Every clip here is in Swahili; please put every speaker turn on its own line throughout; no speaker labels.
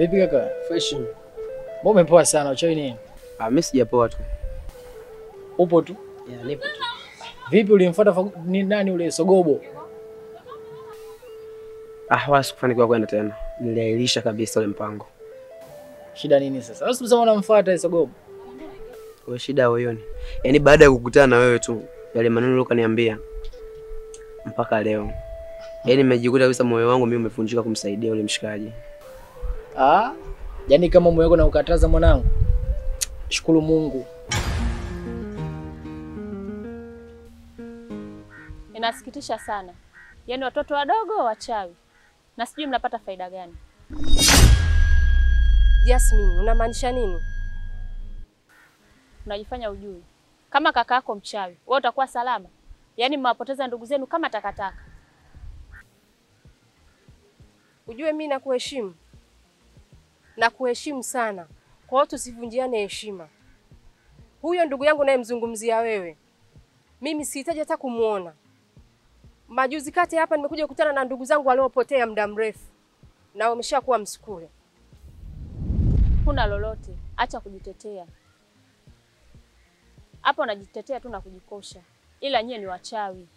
Vipi kaka?
Fresh.
Mbona umepoa sana, uchawi nini?
Ah, mimi sijapoa tu.
Upo tu?
Yeah, nipo tu.
Vipi ulimfuata ni nani ule Sogobo?
Ah, wala sikufanikiwa kwenda tena. Niliahirisha kabisa ule mpango.
Shida nini sasa? Wewe unasema unamfuata Sogobo?
Wewe shida wewe. Yaani baada ya kukutana na wewe tu, yale maneno ukaniambia mpaka leo. Yaani nimejikuta kabisa moyo wangu mimi umevunjika kumsaidia yule mshikaji.
Ah, yaani kama moyo wako na ukataza mwanangu. Shukuru Mungu.
Inasikitisha sana. Yaani watoto wadogo wachawi. Na sijui mnapata faida gani.
Jasmine, unamaanisha nini?
Unajifanya ujui. Kama kaka yako mchawi, wewe utakuwa salama. Yaani mmewapoteza ndugu zenu kama takataka.
Ujue mimi nakuheshimu. Nakuheshimu sana. Kwa hiyo tusivunjiane heshima. Huyo ndugu yangu naye mzungumzia wewe. Mimi sihitaji hata kumuona. Majuzi kati hapa nimekuja kukutana na ndugu zangu waliopotea muda mrefu. Na wameshakuwa msukule.
Huna lolote, acha kujitetea. Hapo unajitetea tu na kujikosha. Ila nyie ni wachawi.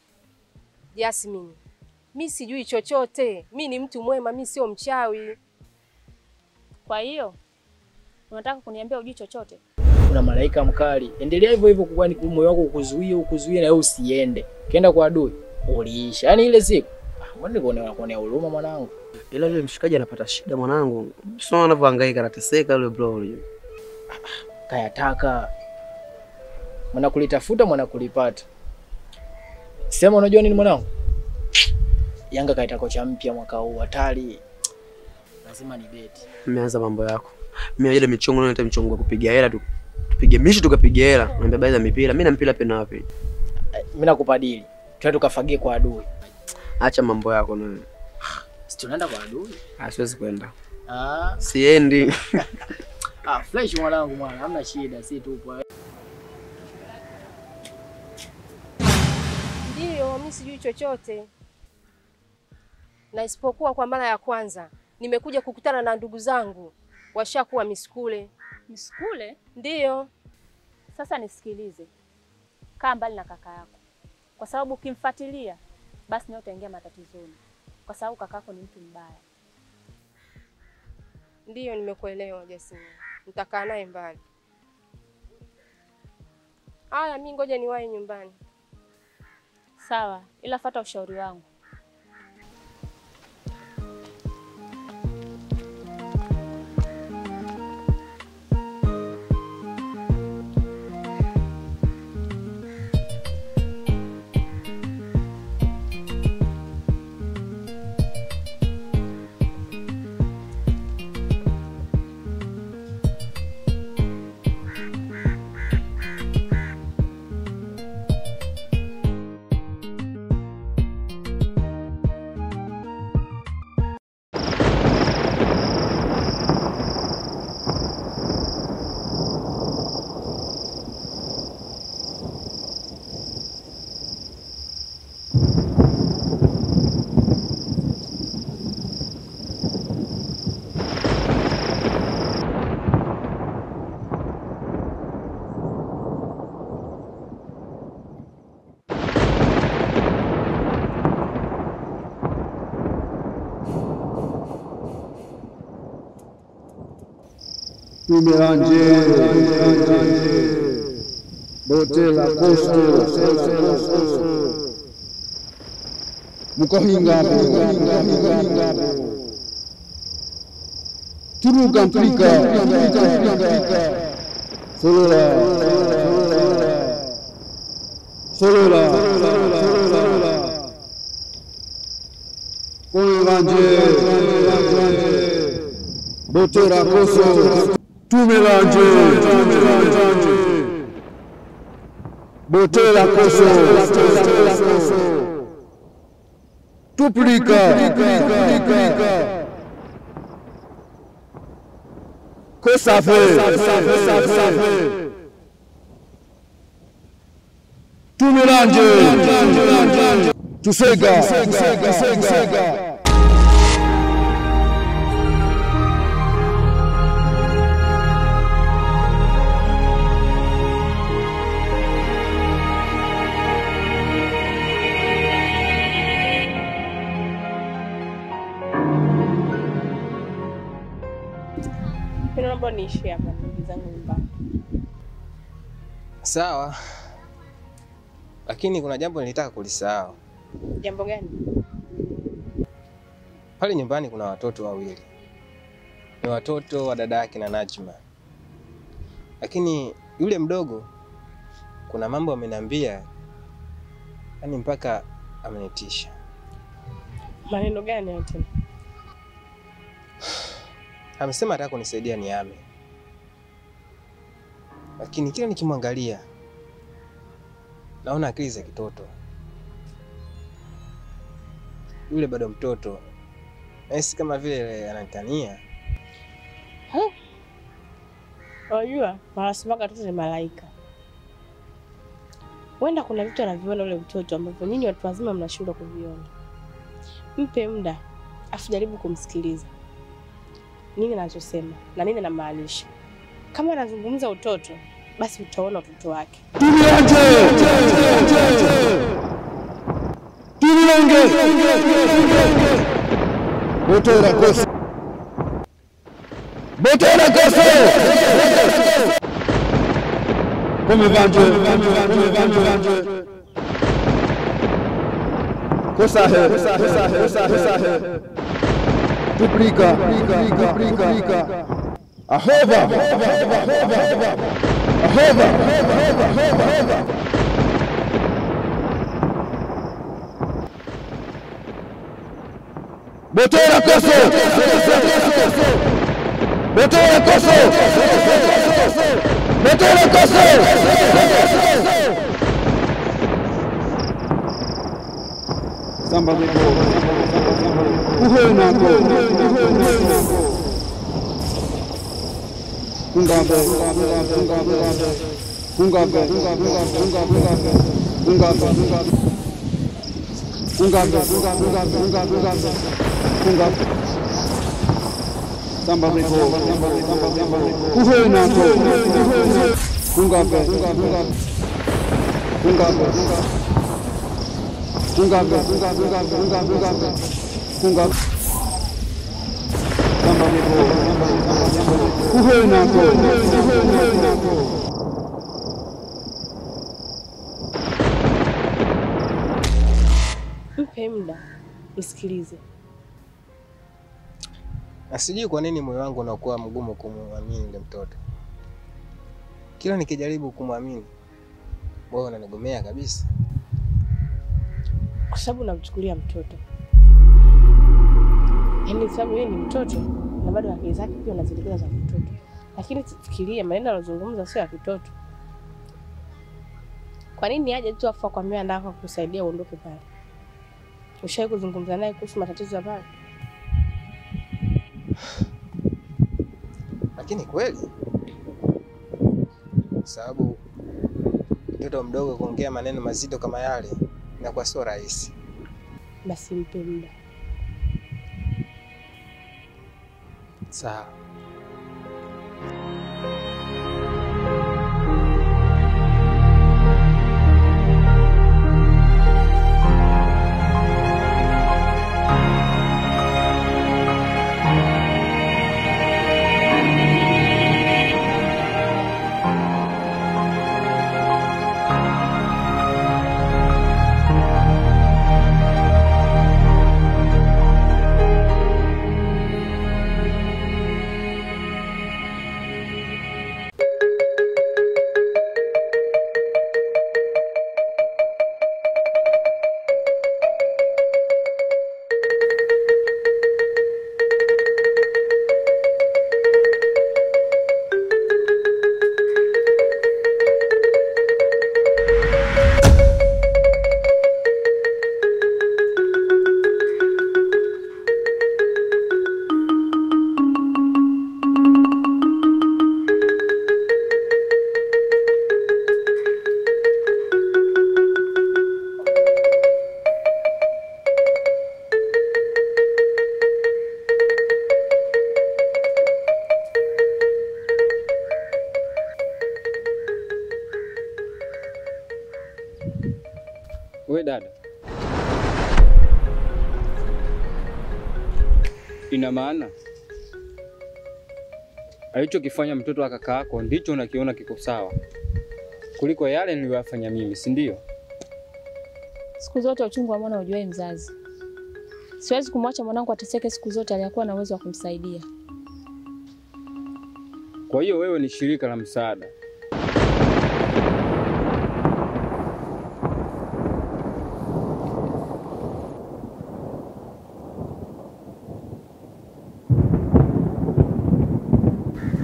Jasmine, mimi sijui chochote. Mimi ni mtu mwema, mimi sio mchawi.
Kwa hiyo unataka kuniambia hujui chochote?
Kuna malaika mkali. Endelea hivyo hivyo kwani moyo wako ukuzuie, ukuzuie na wewe usiende. Kienda kwa adui, uliisha. Yaani ile siku, mbona nilikuwa nakuonea huruma mwanangu?
Ila yule mshikaji anapata shida mwanangu. Sio anavyohangaika, anateseka yule bro yule.
Kayataka. Mwana kulitafuta, mwana kulipata. Sema unajua nini mwanangu? Yanga kaita kocha mpya mwaka huu hatari. Lazima ni beti.
Mmeanza mambo yako. Mimi ile michongo nayo michongo ya kupiga hela tu. Tupige mishi tukapiga hela. Naambia baadhi ya mipira, mimi na mpira pena wapi?
Mimi nakupa dili. Twende tukafagie kwa adui.
Acha mambo yako na wewe.
Si tunaenda kwa adui?
Ah, siwezi kwenda.
Ah,
siendi.
Ah, fresh mwanangu mwana, hamna shida, si tupo.
Ndio, mimi sijui chochote. Na isipokuwa kwa mara ya kwanza nimekuja kukutana na ndugu zangu washakuwa misukule.
Misukule?
Ndio.
Sasa nisikilize. Kaa mbali na kaka yako. Kwa sababu ukimfuatilia basi nawe utaingia matatizoni. Kwa sababu kakako ni mtu mbaya.
Ndio, nimekuelewa Jasmine. Nitakaa naye mbali. Haya, mimi ngoja niwahi nyumbani.
Sawa, ila fuata ushauri wangu.
Tumelanje Botela Costo Mukahinga Turuga Mplika Solola Solola Koelanje Botela Costo Tumelanje Botela Koso Tuplika Kosafe Tumelanje Tusega.
niishie hapa, ndugu zangu nyumbani.
Sawa. Lakini kuna jambo nilitaka kulisahau.
Jambo gani?
Pale nyumbani kuna watoto wawili. Ni watoto wa dada yake na Najma. Lakini yule mdogo kuna mambo ameniambia, yani mpaka amenitisha.
Maneno gani hayo tena?
Amesema anataka kunisaidia nihame. Lakini kila nikimwangalia naona akili za kitoto. Yule bado mtoto. Nahisi kama vile ananitania.
Unajua, wanasema watoto ni malaika. Wenda kuna vitu anaviona ule mtoto ambavyo nyinyi watu wazima mnashindwa kuviona. Mpe muda, afu jaribu kumsikiliza. Nini anachosema na nini anamaanisha. Kama anazungumza utoto, basi utaona utoto wake.
Tumianje! Tumilonge! Botora koso. Botora koso! Come vanje. Kosa he. Duplica. Ahova. Ahova. Botora koso. Botora koso. Botora koso. Samba de Uhena ko. Kungabe. Kungabe. Kungabe. Kungabe. Kungabe. Samba de Uhena ko. Kungabe. Kungabe. Kungabe. Kungabe. Samba de Uhena ko.
Mpe muda, msikilize.
Na sijui kwa nini moyo wangu unakuwa mgumu kumwamini yule mtoto. Kila nikijaribu kumwamini, moyo unanigomea kabisa.
Kwa sababu unamchukulia mtoto. Yaani sababu yeye ni mtoto na bado akili zake pia unazielekeza za mtoto. Lakini fikiria maneno anazungumza sio ya kitoto. Kwa nini aje tu afa kwa mimi anataka kukusaidia uondoke pale? Ushawahi kuzungumza naye kuhusu matatizo ya pale?
Lakini kweli sababu mtoto mdogo kuongea maneno mazito kama yale inakuwa sio rahisi.
Basi mpe muda.
Sawa.
We dada, ina maana Alichokifanya mtoto wa kaka yako ndicho unakiona kiko sawa kuliko yale niliyofanya mimi, si ndio?
Siku zote uchungu wa mwana hujui mzazi. Siwezi kumwacha mwanangu ateseke siku zote aliyakuwa na uwezo wa kumsaidia.
Kwa hiyo wewe ni shirika la msaada.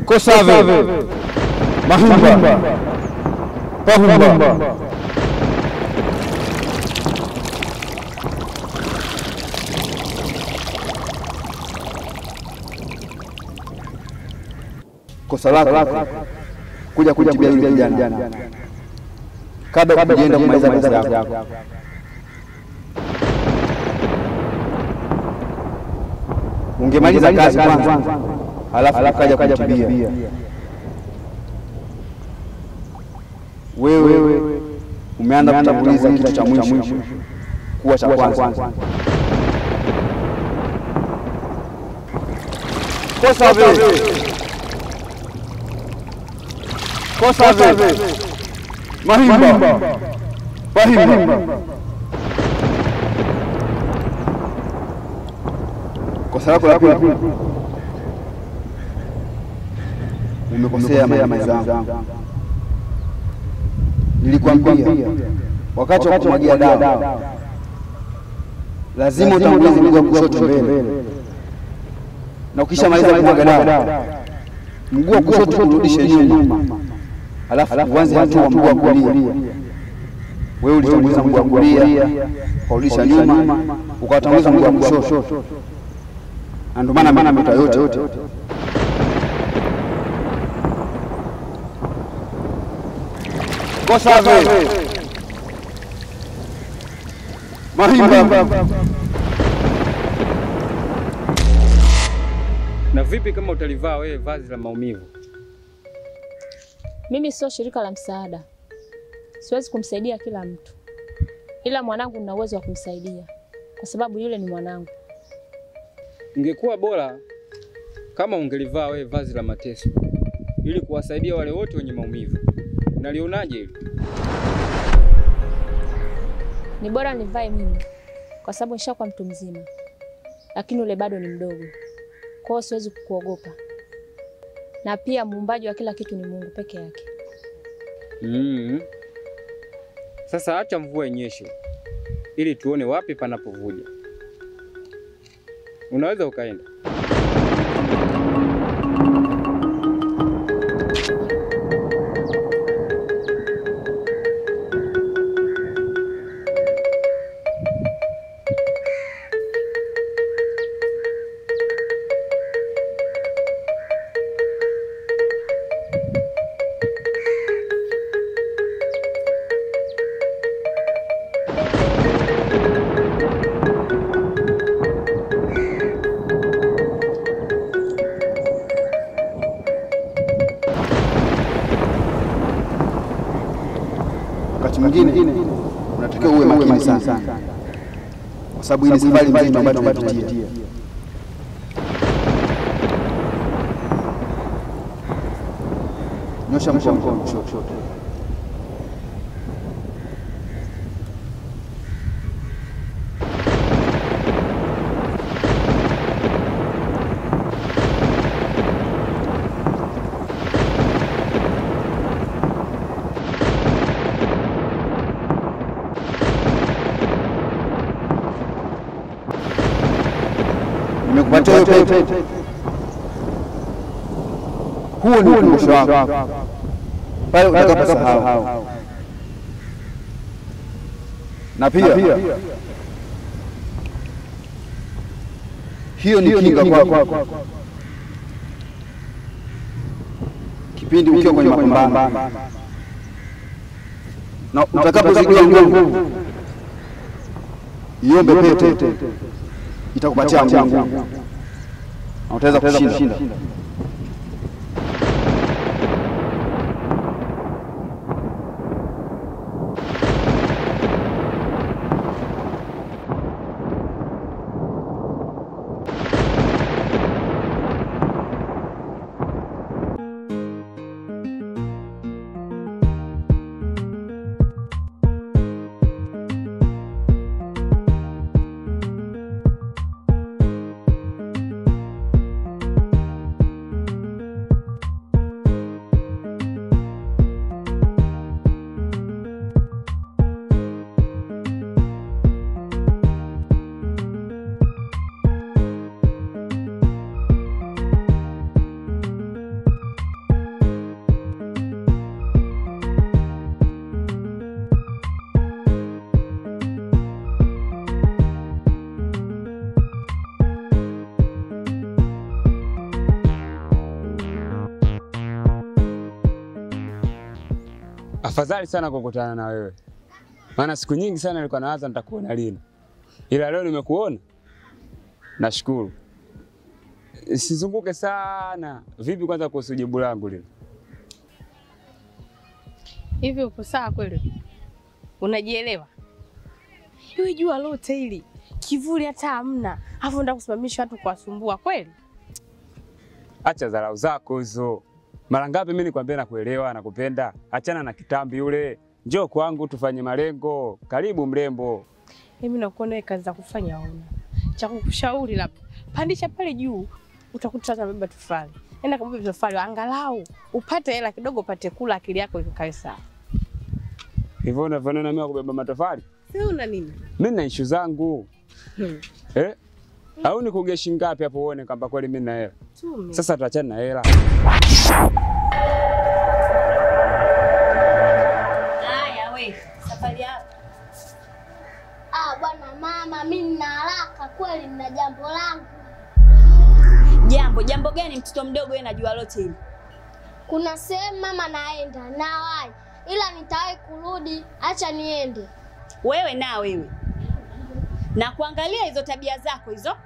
Kosave, Mahimba, Pahumba. Kosa lako kuja kutibia yule kijana kabla kujienda kumaliza kazi yako. Ungemaliza kazi kwanza, halafu ukaja kutibia. Wewe umeanza kutanguliza kitu cha mwisho kuwa cha kwanza. Kosave, Kosave, Mahimba, Pahimba. Kosa lako la pili, umekosea mama zangu. Nilikwambia wakati wa kumwagia dawa lazima utangulize mguu wa kushoto mbele, na ukishamaliza kumwaga dawa mguu wa kushoto urudishe nyuma, alafu uanze hatua mguu wa kulia. Wewe ulitanguliza mguu wa kulia ukarudisha nyuma, ukatanguliza mguu wa kushoto, na ndio maana mimi yote. Kosave, Mahimba.
Na vipi kama utalivaa wewe vazi la maumivu?
Mimi sio shirika la msaada. Siwezi kumsaidia kila mtu. Ila mwanangu nina uwezo wa kumsaidia kwa sababu yule ni mwanangu.
Ingekuwa bora kama ungelivaa wewe vazi la mateso ili kuwasaidia wale wote wenye maumivu. Unalionaje hili?
Ni bora nivae mimi kwa sababu nishakuwa mtu mzima. Lakini yule bado ni mdogo. Kwa hiyo siwezi kukuogopa. Na pia muumbaji wa kila kitu ni Mungu peke yake.
Sasa acha mvua inyeshe ili tuone wapi panapovuja. Unaweza ukaenda.
Wakati mwingine unatakiwa uwe makini sana, kwa sababu hii ni safari nzito ambayo tunapitia. Nyosha mkono kushoto. Nimekupatia hiyo pete. Huo ni ukumbusho wako pale utakaposahau. Na pia hiyo ni kinga kwako kipindi ukiwa kwenye mapambano, na utakapozidiwa nguvu iombe pete, itakupatia nguvu na utaweza kushinda.
Afadhali sana kukutana na wewe. Maana siku nyingi sana nilikuwa nawaza nitakuona lini. Ila leo nimekuona. Nashukuru. Sizunguke sana. Vipi kwanza kuhusu jibu langu lile?
Hivi upo sawa kweli? Unajielewa? Iwe jua lote hili, kivuli hata hamna. Alafu unataka kusimamisha watu kuwasumbua kweli?
Acha dharau zako hizo. Mara ngapi mimi nikwambia nakuelewa na kupenda? Achana na kitambi yule. Njoo kwangu tufanye malengo. Karibu mrembo.
Mimi nakuona wewe kazi za kufanya huna. Cha kukushauri labda, pandisha pale juu utakuta watu wamebeba tofali. Nenda kabeba tofali angalau upate hela kidogo, upate kula, akili yako ikae sawa.
Hivyo unafanana mimi kubeba matofali?
Sio una nini?
Mimi na issue zangu. Au nikugeshi ngapi hapo uone kwamba kweli mimi na hela? Sasa tuachane na hela.
Haya we, safari yako.
Ah bwana mama, mimi nina haraka kweli, nina jambo langu.
Jambo gani mtoto mdogo yeye anajua lote hili?
Kuna sehemu mama naenda na wahi, ila nitawahi kurudi, acha niende.
Wewe na wewe. Na kuangalia hizo tabia zako hizo.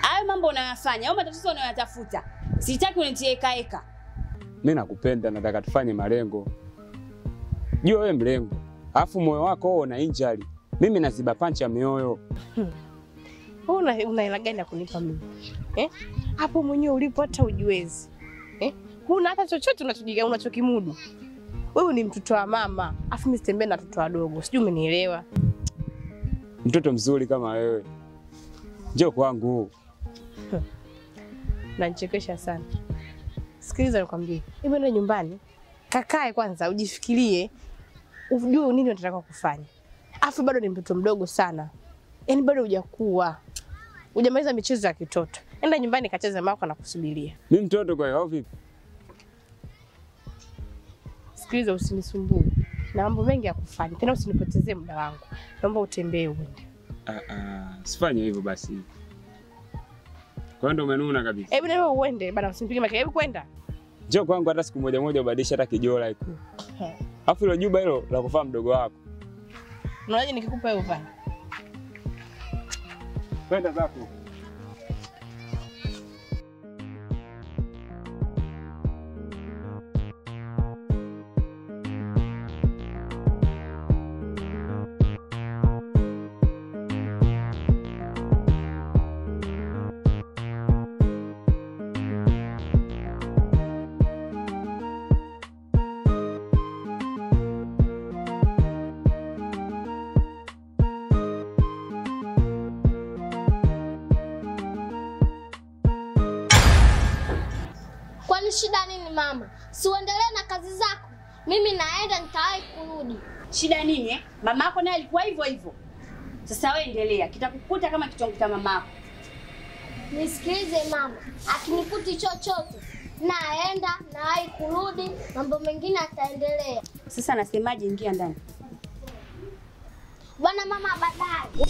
Hayo mambo unayofanya, au matatizo unayoyatafuta. Sitaki unitie eka.
Mimi nakupenda, nataka tufanye malengo. Jua wewe mlengo. Alafu moyo wako una injury. Mimi naziba pancha ya mioyo.
Wewe una hela gani ya kunipa mimi? Hapo mwenyewe ulipo hata ujiwezi. Huna hata chochote unachokimudu. Wewe ni mtoto wa mama, afu mimi sitembee na watoto wadogo. Sijui umenielewa.
Mtoto mzuri kama wewe. Njoo kwangu.
Unanichekesha sana. Sikiliza nikwambie. Hebu nenda nyumbani, kakae kwanza ujifikirie, ujue nini unataka kufanya. Afu bado ni mtoto mdogo sana. Yaani bado hujakuwa. Hujamaliza michezo ya kitoto. Nenda nyumbani kacheze mama yako anakusubiria.
Mimi mtoto kwa hiyo au vipi?
Sikiliza usinisumbue. Na mambo mengi ya kufanya. Tena usinipotezee muda wangu. Naomba utembee uende.
Sifanye hivyo basi. Kwa ndio umenuna kabisa.
Hebu na wewe uende bana, usinipige makelele. Hebu kwenda.
Njoo kwangu hata siku moja moja ubadilishe hata kijola iko. Alafu hilo juba hilo la kufaa mdogo wako.
Unaje nikikupa hiyo bana?
Kwenda zako.
Shida nini mama? Si uendelee na kazi zako. Mimi naenda nitawahi kurudi.
Shida nini eh? Mamako naye alikuwa hivyo hivyo. Sasa wewe endelea, kitakukuta kama kitonguta mamako.
Nisikilize mama, akinikuti chochote naenda nawahi kurudi, mambo mengine ataendelea.
Sasa nasemaje, ingia ndani.
Bwana mama baadaye.